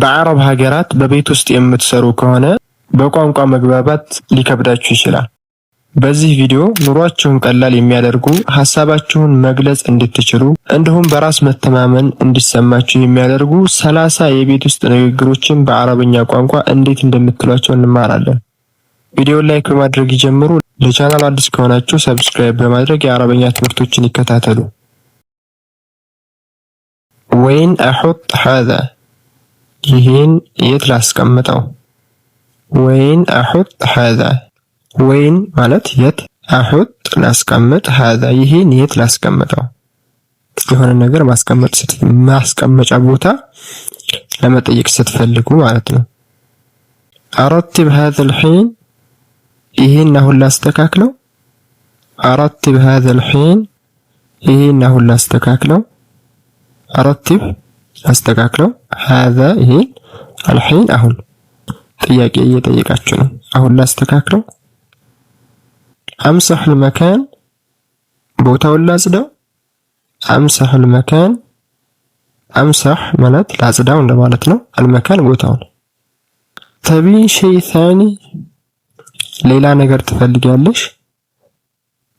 በአረብ ሀገራት በቤት ውስጥ የምትሰሩ ከሆነ በቋንቋ መግባባት ሊከብዳችሁ ይችላል። በዚህ ቪዲዮ ኑሯችሁን ቀላል የሚያደርጉ፣ ሀሳባችሁን መግለጽ እንድትችሉ እንዲሁም በራስ መተማመን እንዲሰማችሁ የሚያደርጉ 30 የቤት ውስጥ ንግግሮችን በአረብኛ ቋንቋ እንዴት እንደምትሏቸው እንማራለን። ቪዲዮውን like በማድረግ ይጀምሩ። ለቻናሉ አዲስ ከሆናችሁ subscribe በማድረግ የአረብኛ ትምህርቶችን ይከታተሉ። وين أحط هذا? ይህን የት ላስቀምጠው? وين أحط هذا? وين ማለት የት፣ أحط ላስቀምጥ፣ هذا ይህን የት ላስቀምጠው? የሆነ ነገር ማስቀመጥ ማስቀመጫ ቦታ ለመጠየቅ ስትፈልጉ ማለት ነው። أرتب هذا الحين? ይህን አሁን ላስተካክለው። أرتب هذا الحين? ይህን አሁን ላስተካክለው። أرتب አስተካክለው፣ هذا ይሄን፣ الحين አሁን። ጥያቄ እየጠየቃችሁ ነው። አሁን ላስተካክለው። أمسح المكان? ቦታውን ላጽዳው። أمسح المكان? أمسح ማለት ላጽዳው እንደማለት ነው። المكان ቦታውን። تبين شي ثاني? ሌላ ነገር ትፈልጊያለሽ?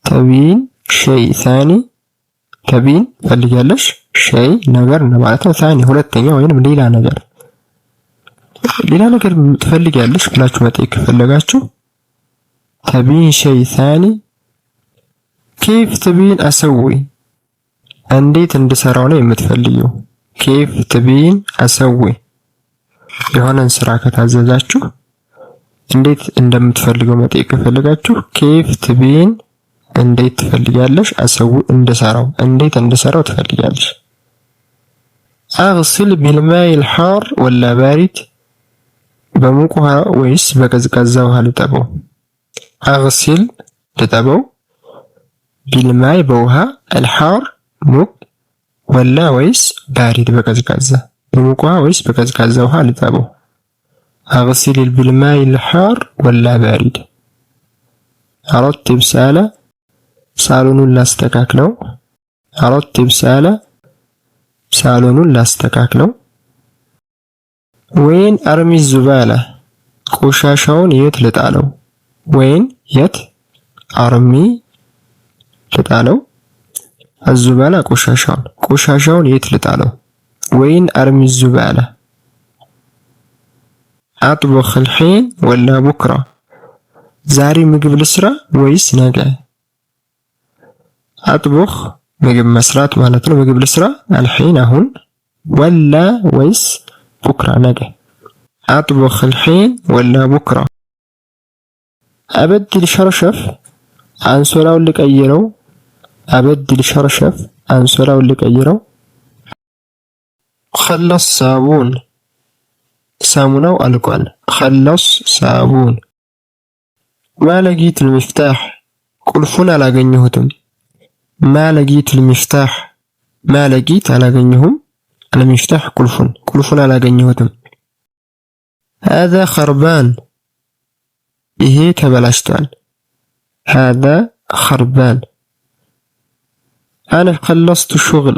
تبين شي ثاني? تبين ትፈልጊያለሽ፣ شي ነገር እንደማለት ነው። ثاني ሁለተኛ ወይንም ሌላ ነገር፣ ሌላ ነገር ትፈልጊያለሽ ብላችሁ መጠየቅ ከፈለጋችሁ تبين شي ثاني? كيف تبين أسوي? እንዴት እንድሰራው ነው የምትፈልጊው? كيف تبين أسوي? የሆነን ስራ ከታዘዛችሁ እንዴት እንደምትፈልገው መጠየቅ ከፈለጋችሁ كيف تبين እንዴት ትፈልጊያለሽ? أسوي እንድሰራው፣ እንዴት እንድሰራው ትፈልጊያለሽ? أغسل بالماء الحار ولا بارد? በሙቅ ውሃ ወይስ በቀዝቃዛ ውሃ ልጠበው? أغسل ልጠበው፣ بالماء በውሃ፣ الحار ሙቅ፣ ولا ወይስ፣ بارد በቀዝቃዛ፣ በሙቅ ውሃ ወይስ በቀዝቃዛ ውሃ ልጠበው? أغسل بالماء الحار ولا بارد? أرتب صالة? ሳሎኑን ላስተካክለው። أرتب صالة? ሳሎኑን ላስተካክለው። وين أرمي الزبالة? ቆሻሻውን የት ልጣለው? وين የት፣ أرمي ልጣለው፣ الزبالة ቆሻሻውን፣ ቆሻሻውን የት ልጣለው? وين أرمي الزبالة? أطبخ الحين ولا بكرة? ዛሬ ምግብ ልስራ ወይስ ነገ? أطبخ ምግብ መስራት ማለት ነው። ምግብ ልስራ፣ الحين አሁን፣ ولا ወይስ፣ بكرة ነገ። أطبخ الحين ولا بكرة? أبدل شرشف? አንሶላውን ልቀይረው። أبدل شرشف? አንሶላውን ልቀይረው። خلص صابون? ሳሙናው አልቋል። خلص صابون። ما لقيت المفتاح? ቁልፉን አላገኘሁትም። ما لقيت المفتاح? ما لقيت አላገኘሁም፣ المفتاح ቁልፉን፣ ቁልፉን አላገኘሁትም። هذا خربان? ይሄ ተበላሽቷል። هذا خربان። أنا خلصت شغل።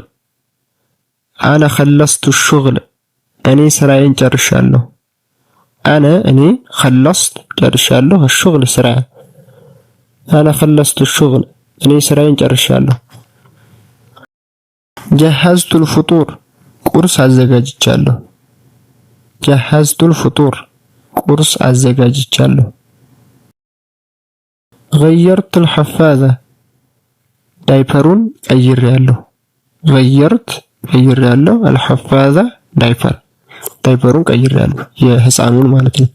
أنا خلصت شغل? እኔ ስራዬን ጨርሻለሁ። أنا እኔ፣ خلصت ጨርሻለሁ፣ شغل ስራ። أنا خلصت شغل? እኔ ስራዬን ጨርሻለሁ። جهزت الفطور? ቁርስ አዘጋጅቻለሁ። جهزت الفطور? ቁርስ አዘጋጅቻለሁ። غيرت الحفاظة? ዳይፐሩን ቀይሬያለሁ። غيرت ቀይሬያለሁ፣ الحفاظة ዳይፐር፣ ዳይፐሩን ቀይሬያለሁ የህፃኑን ማለት ነው።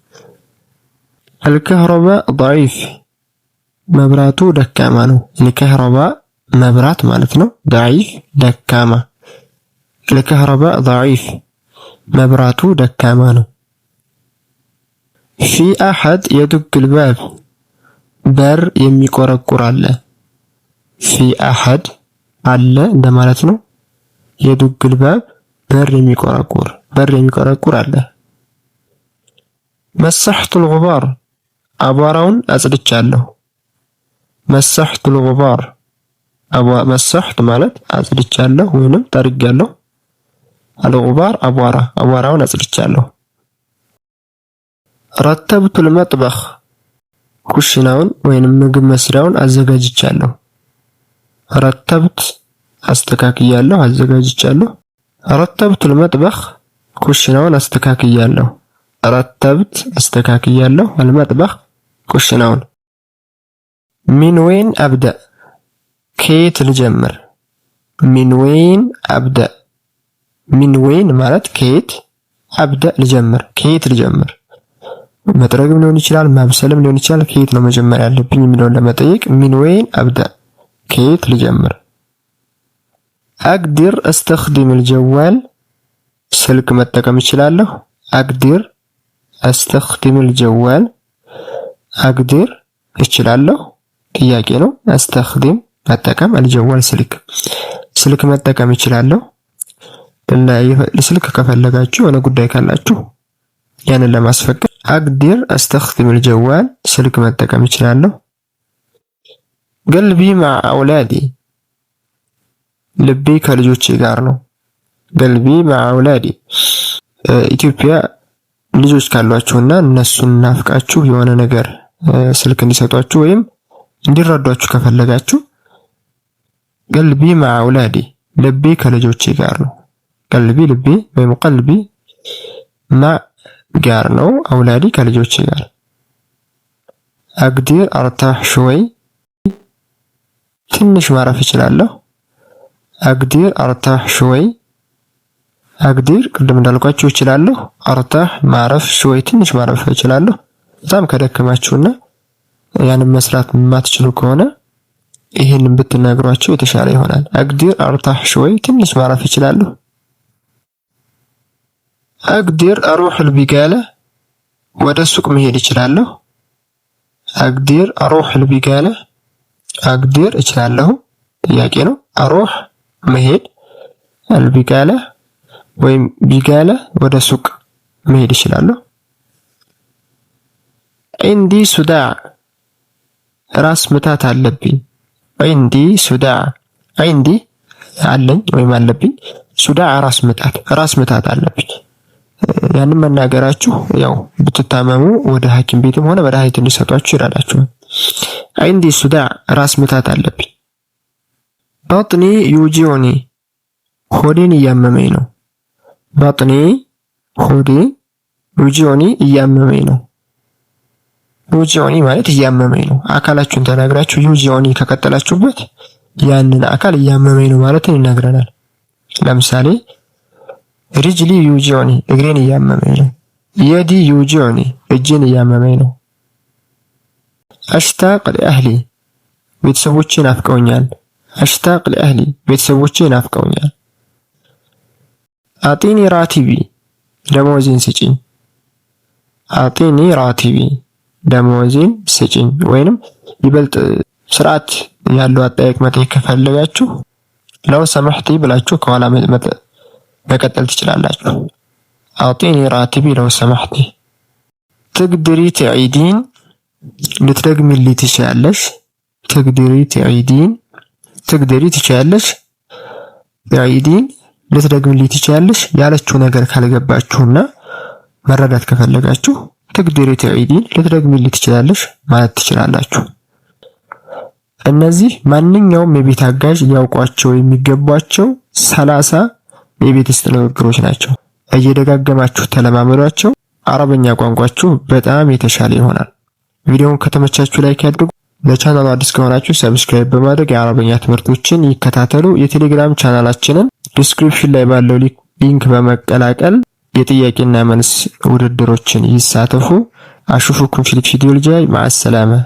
الكهرباء ضعيف? መብራቱ ደካማ ነው። الكهرباء መብራት ማለት ነው። ضعيف ደካማ። الكهرباء ضعيف? መብራቱ ደካማ ነው። في أحد يدق الباب? በር የሚቆረቁር አለ። في أحد አለ እንደማለት ነው። يدق الباب በር የሚቆረቁር፣ በር የሚቆረቁር አለ። مسحت الغبار? አቧራውን አጽድቻለሁ። مسحت الغبار፣ مسحت ማለት አጽድቻለሁ ወይንም ጠርጌያለሁ። الغبار አቧራ፣ አቧራውን አጽድቻለሁ። رتبت المطبخ ኩሽናውን ወይንም ምግብ መስሪያውን አዘጋጅቻለሁ። رتبت አስተካክያለሁ፣ አዘጋጅቻለሁ። رتبت المطبخ ኩሽናውን አስተካክያለሁ። رتبت አስተካክያለሁ፣ المطبخ ኩሽናውን። من وين أبدأ ከየት ልጀምር? من وين أبدأ من وين ማለት ከየት፣ أبدأ ልጀምር፣ ከየት ልጀምር። መጥረግም ሊሆን ይችላል፣ ማብሰልም ሊሆን ይችላል። ከየት ነው መጀመር ያለብኝ የሚለውን ለመጠየቅ من وين أبدأ ከየት ልጀምር። أقدر أستخدم الجوال ስልክ መጠቀም እችላለሁ። أقدر أستخدم الجوال أقدر እችላለሁ ጥያቄ ነው። أستخدم መጠቀም الجوال ስልክ ስልክ መጠቀም እችላለሁ። ስልክ ከፈለጋችሁ የሆነ ጉዳይ ካላችሁ ያንን ለማስፈቀድ أقدر أستخدم الجوال ስልክ መጠቀም እችላለሁ። قلبي مع أولادي ልቤ ከልጆቼ ጋር ነው። قلبي مع أولادي ኢትዮጵያ ልጆች ካሏችሁና እነሱን ናፍቃችሁ የሆነ ነገር ስልክ እንዲሰጧችሁ ወይም እንዲረዷችሁ ከፈለጋችሁ قلبي مع أولادي ልቤ ከልጆቼ ጋር ነው። قلبي ልቤ ወይም قلبي مع ጋር ነው። أولادي ከልጆቼ ጋር። أقدر أرتاح شوي ትንሽ ማረፍ እችላለሁ። أقدر أرتاح شوي أقدر ቅድም እንዳልኳችሁ እችላለሁ። أرتاح ማረፍ፣ شوي ትንሽ ማረፍ እችላለሁ። በጣም ከደከማችሁና ያንን መስራት የማትችሉ ከሆነ ይህንን ብትነግሯቸው የተሻለ ይሆናል። أقدر أرتاح شوي ትንሽ ማረፍ እችላለሁ። أقدر أروح البقالة ወደ ሱቅ መሄድ እችላለሁ። أقدر أروح البقالة أقدر እችላለሁ ጥያቄ ነው። أروح መሄድ البقالة ወይም بقالة ወደ ሱቅ መሄድ እችላለሁ። عندي صداع ራስ ምታት አለብኝ። عندي صداع عندي አለኝ ወይም አለብኝ። صداع ራስ ምታት ራስ ምታት አለብኝ። ያንን መናገራችሁ ያው ብትታመሙ ወደ ሐኪም ቤትም ሆነ መድኃኒት እንዲሰጧችሁ ይረዳችኋል። عندي صداع ራስ ምታት አለብኝ። بطني يوجعني ሆዴን እያመመኝ ነው። بطني ሆዴ يوجعني እያመመኝ ነው። يوجعني ማለት እያመመኝ ነው። አካላችሁን ተናግራችሁ يوجعني ከቀጠላችሁበት ያንን አካል እያመመኝ ነው ማለትን ይነግረናል። ለምሳሌ رجلي يوجعني እግሬን እያመመኝ ነው። يدي يوجعني እጄን እያመመኝ ነው። أشتاق لأهلي ቤተሰቦቼ ናፍቀውኛል። أشتاق لأهلي ቤተሰቦቼ ናፍቀውኛል። أعطيني راتبي ደሞዜን ስጪኝ። أعطيني راتبي ደሞዜን ስጪኝ። ወይንም ይበልጥ ስርዓት ያለው አጠያየቅ መጠየቅ ከፈለጋችሁ لو سمحتي ብላችሁ ከኋላ መቀጠል ትችላላችሁ። أعطيني راتبي لو سمحتي። تقدري تعيدين ልትደግሚልኝ ትችያለሽ። تقدري تعيدين تقدري ትችያለሽ። تعيدين ልትደግሚልኝ ትችያለሽ ያለችው ነገር ካልገባችሁና መረዳት ከፈለጋችሁ تقدري تعيدين ልትደግሚልኝ ትችላለሽ ማለት ትችላላችሁ። እነዚህ ማንኛውም የቤት አጋዥ ሊያውቋቸው የሚገቧቸው 30 የቤት ውስጥ ንግግሮች ናቸው። እየደጋገማችሁ ተለማመዷቸው። አረበኛ ቋንቋችሁ በጣም የተሻለ ይሆናል። ቪዲዮውን ከተመቻችሁ like ያድርጉ። ለቻናሉ አዲስ ከሆናችሁ subscribe በማድረግ የአረበኛ ትምህርቶችን ይከታተሉ። የቴሌግራም ቻናላችንን description ላይ ባለው link በመቀላቀል የጥያቄና መልስ ውድድሮችን ይሳተፉ። أشوفكم في الفيديو الجاي مع السلامة።